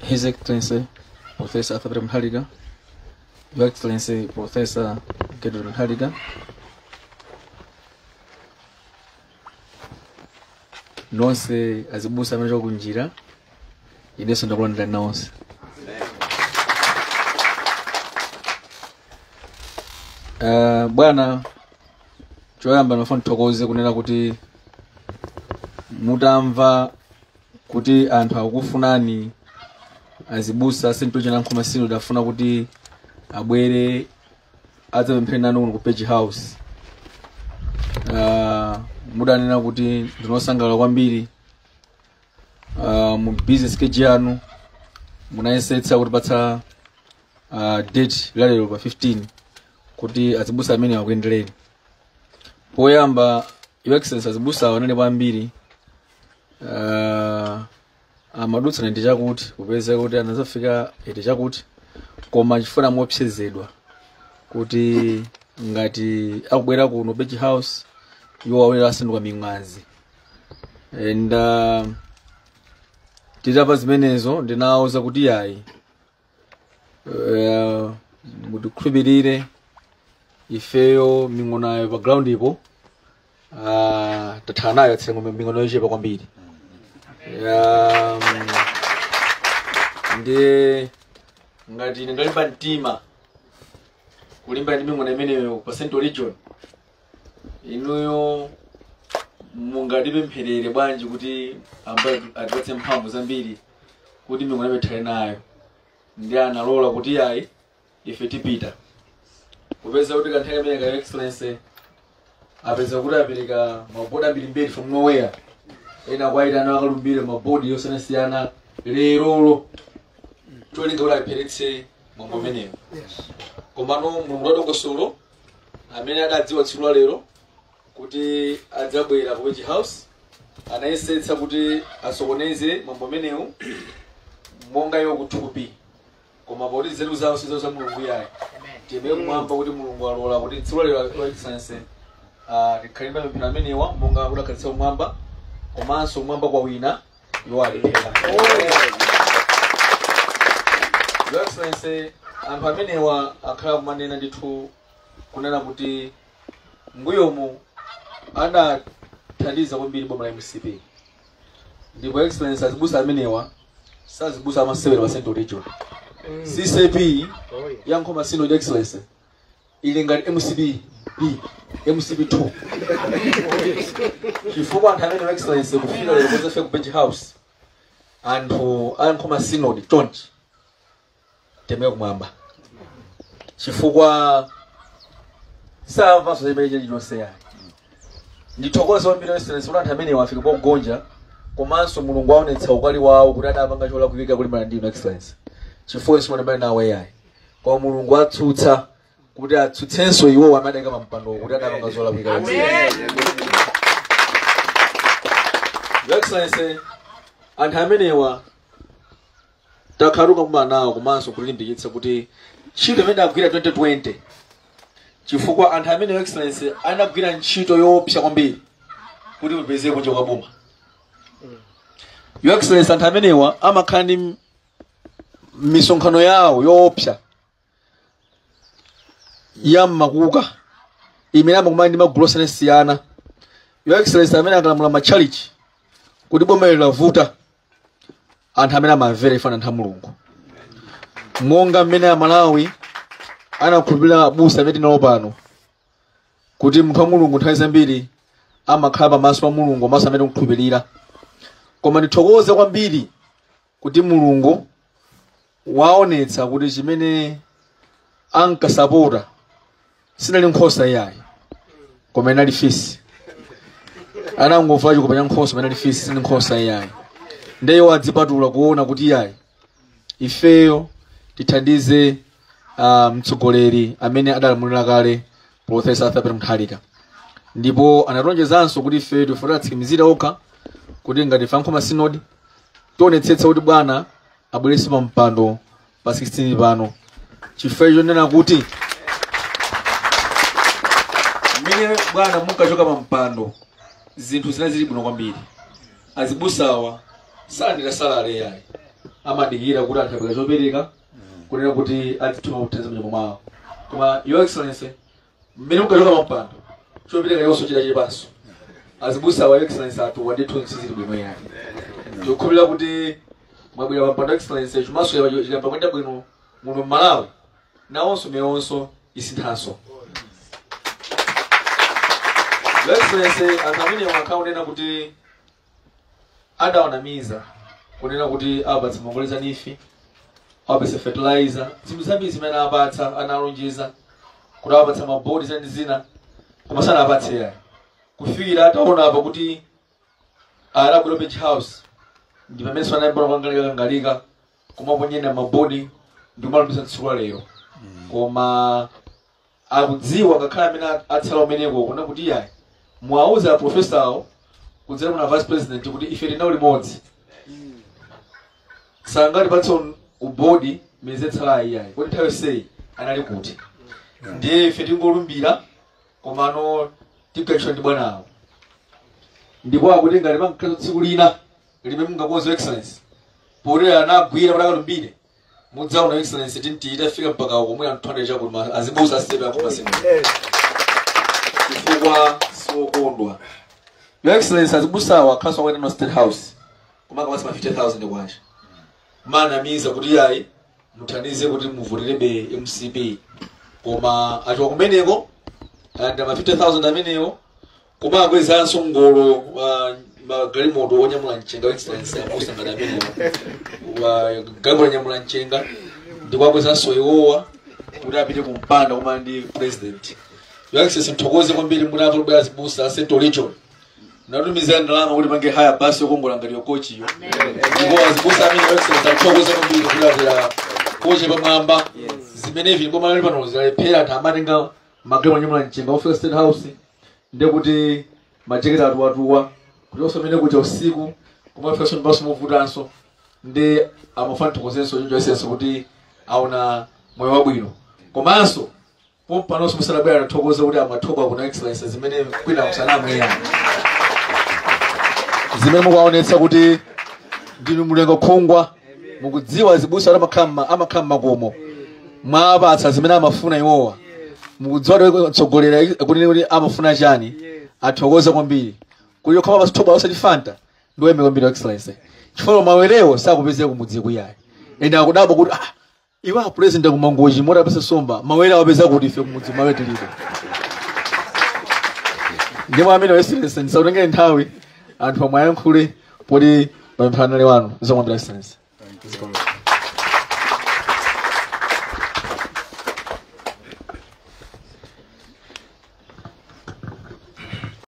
His Excellency Professor Arthur Peter Mutharika, Your Excellency Professor Gertrude Mutharika, nonse azibusa amene chakunjira, inenso ndakulandira nonse. Bwana, choyamba ndimafuna ndithokoze kunena kuti mutamva kuti anthu akukufunani azibusa St. George Nkhoma Synod afuna kuti abwere adzapemphere nanu kuno ku Page House. Mudanena kuti ndinosangalala kwambiri. Mu business schedule yanu munayesetsa kutipatsa date la lero pa 15 kuti azibusa amene akuyendereni. Poyamba, Your Excellency, azibusa anali ambiri, amadutsa ndi chakuti kupeza kuti anazafika ete chakuti, koma chifuna mopsezedwa kuti ngati akubwera kuno Page House iwo awera asanduka ming'azi. And titapa zimenezo ndinawuza kuti yayi, mutikhulupirire ifeyo ming'onayo pa ground ipo, tathana nayo tsengo ming'ono yochepa kwambiri. Ndiye ngati ine ndalimba mtima kulimba ndi ming'ono imeneyo pa Central Region, inuyo mungatipempherere bwanji kuti ambaye atipatse mphamvu zambiri kuti ming'ono imene nayo. Ndi analola kuti yayi, ife tipita. Kupeza kuti kanthawi kamene ka Excellency apeza kuti apereka mabodi ambirimbiri from nowhere, ena kwaitana akalumbire mabodi yosiyanasiyana lerolo cholinga kuti apheretse mwambo umenewo. Komano Mulungu wadongosolo amene adadziwa tsiku la lero kuti adzabwera ku Page House anayesetsa kuti asokoneze mwambo umenewu monga iwo kuthupi, koma poti nzeru zawo sizo za Mulungu yayi. Tiyemere kumwamba kuti Mulungu alola kuti tsiku la lero, Excellency, tikhale ndi mapemphero amenewa monga kudakhalitsa kumwamba, komanso kumwamba kwa wina iwo alephera. Your Excellency, anthu amenewa akhala kumanena ndithu kunena kuti mbuyomu adathandiza kwambiri boma la MCP, ndipo Excellency, azibusa amenewa sazibusa amasewera pa Central Region. CCAP ya Nkhoma Synod, Excellency, ili ngati MCP B, MCP 2, chifukwa anthu amene, Excellency, kufika lero kozafika ku Page House, anthu a Nkhoma Synod chonchi temeke kumwamba, chifukwa samvanso chimene chilichonse yayi. Ndithokoze kwambiri, Excellency, kuti anthu amene wafika pogonja, komanso Mulungu aonetsa ukali wawo kuti adapanga cholakwika kulimbana ndi inu, Excellency, chifukwa simunalimbane nawo yayi, koma Mulungu atsutsa kuti atsutsenso iwowo amene adayika pa mpando kuti adapanga zolakwika. Your Excellency, anthu amenewa takhala kumana nawo komanso kulimbikitsa kuti ntchito imene agwira 2020, chifukwa anthu amene, Your Excellency, anagwira ntchito yoopsa kwambiri kuti mupeze kunja kwa boma. Your Excellency, anthu amenewa amakhala ndi misonkhano yawo yoopsa ya mmakuka imene amakumana ndi magulu osiyanasiyana. Your Excellency, amene akalamula matchalichi kuti boma ili lavuta, anthu amene amamvera ifana anthu a Mulungu, monga mmene Amalawi anakhulupirira abusa amene tinawo pano, kuti munthu wa Mulungu nthawi zambiri amakhala pamaso pa Mulungu komanso amene kukhulupirira. Koma ndithokoze kwambiri kuti Mulungu waonetsa kuti chimene ankasapota sinali nkhosa iyayi, koma inali fisi. Anangovala chikopa cha nkhosa, koma inali fisi, sinali nkhosa iyayi. Ndiye adzipatula kuona kuti iyayi, ifeyo tithandize mtsogoleri amene adalamulira kale, Professor Arthur Peter Mutharika. Ndipo anatonjezanso kuti ife tifuna atsimikizire okha kuti ngati ife Nkhoma Synod tionetsetsa kuti bwana abweretse pa mpando pa 16 pano, chifukwa chonena kuti mmene bwana munkachoka pa mpando zinthu zinali zili bwino kwambiri. Azibusawa salandira salary yayi. Amadikira kuti anthu apereka chopereka, kunena kuti azituma kuthandiza mnyumba mwawo. Koma Your Excellency, mmene mukachoka pampando, chopereka yonso chida chipanso azibusa wa Your Excellency atu wandithu sizili bwino yani. Tikukhulupirira kuti mwabwera pampando, Excellency, chumaso chikamba kuyenda bwino muno mMalawi, nawonso meyonso isinthanso. Your Excellency, anthu amene akhaonena kuti adawanamiza kunena kuti apatsa ngongole za NEEF, apatsa fertilizer, zinthu zambiri zimene apatsa, analonjeza kuti apatsa mabodi zina ndi zina, koma sanapatse yayi. Kufikira ataona apa kuti anabwera Page House, ndi pamenenso anayamba kukangalika kumaponyena mabodi ndi kumalumbisa tsiku la lero. Koma akudziwa ngakhale amene atsala umeneko kuna kuti yayi, mwauza aprofesawo kudzera muna vice president kuti ife tinawo limodzi, sangatipatse ubodi miyezi yatsala iyayi, kuti nthawi yonseyi anali kuti? Ndiye ife tingolumbira, komano tigachitwa ndi bwanawo. Ndipo akuti ngati pankhazo tsiku lina limene mungakonze, Excellence, potera anagwira kuti akalumbire, mudzaona, Excellence, tinti itafika mpaka uko mwina anthu 200 chakuti azibusa asitepe akumaseni, chifukwa siwokondwa. Your Excellency, azibusawa akhaso akuenda no State House kumaka ma 50,000 kwacha, manamiza kuti yayi, muthandize kuti muvoterebe MCP. Koma achoka kumeneko alandira ma 50,000 amenewo, koma akwezanso ngolo, magalimoto onyamula mchenga. Excellency, abusa ngati amenewo wa galimoto onyamula mchenga, ndikuakwezanso iwowa kuti apite kumpanda koma ndi president. Your Excellency, mthokoze kwambiri mutamva kubwera azibusa a Central Region, natumizira ndalama kuti pange haya basi yokongola ngati yokochiyo. Ndipo azibusa amene, Your Excellency, athokoze kwambiri kuti akwera koche pamwamba zimene ivi boma lali pano zalephera. Anthu amatenga magalimoto onyamula mchenga ofika State House, ndekuti majeketi atuwatuwa kuti osamene kucha usiku kumafikanso ndipanso movutanso. Ndi amafana thokozenso choncho Excellency kuti aona moyo wabwino. Komanso pompanonso musanabwera nathokoze kuti amathoba kuna, Excellency, zimene kwina kusanamweya, zimene mukuwaonetsa kuti ndinu mlengo khungwa. Mukudziwa zibusa amakhala mmakomo, mwapatsa zimene amafuna iwowa. Mukudziwa kuti tsogolera kuti amafuna chani. Athokoze kwambiri kuti yokhala pasithoba osati Fanta. Ndiweme kwambiri, Excellency, chifukwa mawerewo sakupezeka kumudzi kuyayi. Ende akudabwa kuti, ah, iwe a president kumangochi mota apese somba, mawere awapeza kuti? Ife kumudzi mawere tilibe. Ndipo amene, Excellency, ndisakutengere nthawi, anthu amwe ayankhule poti pamphana wanu. Zomwambira, Excellency.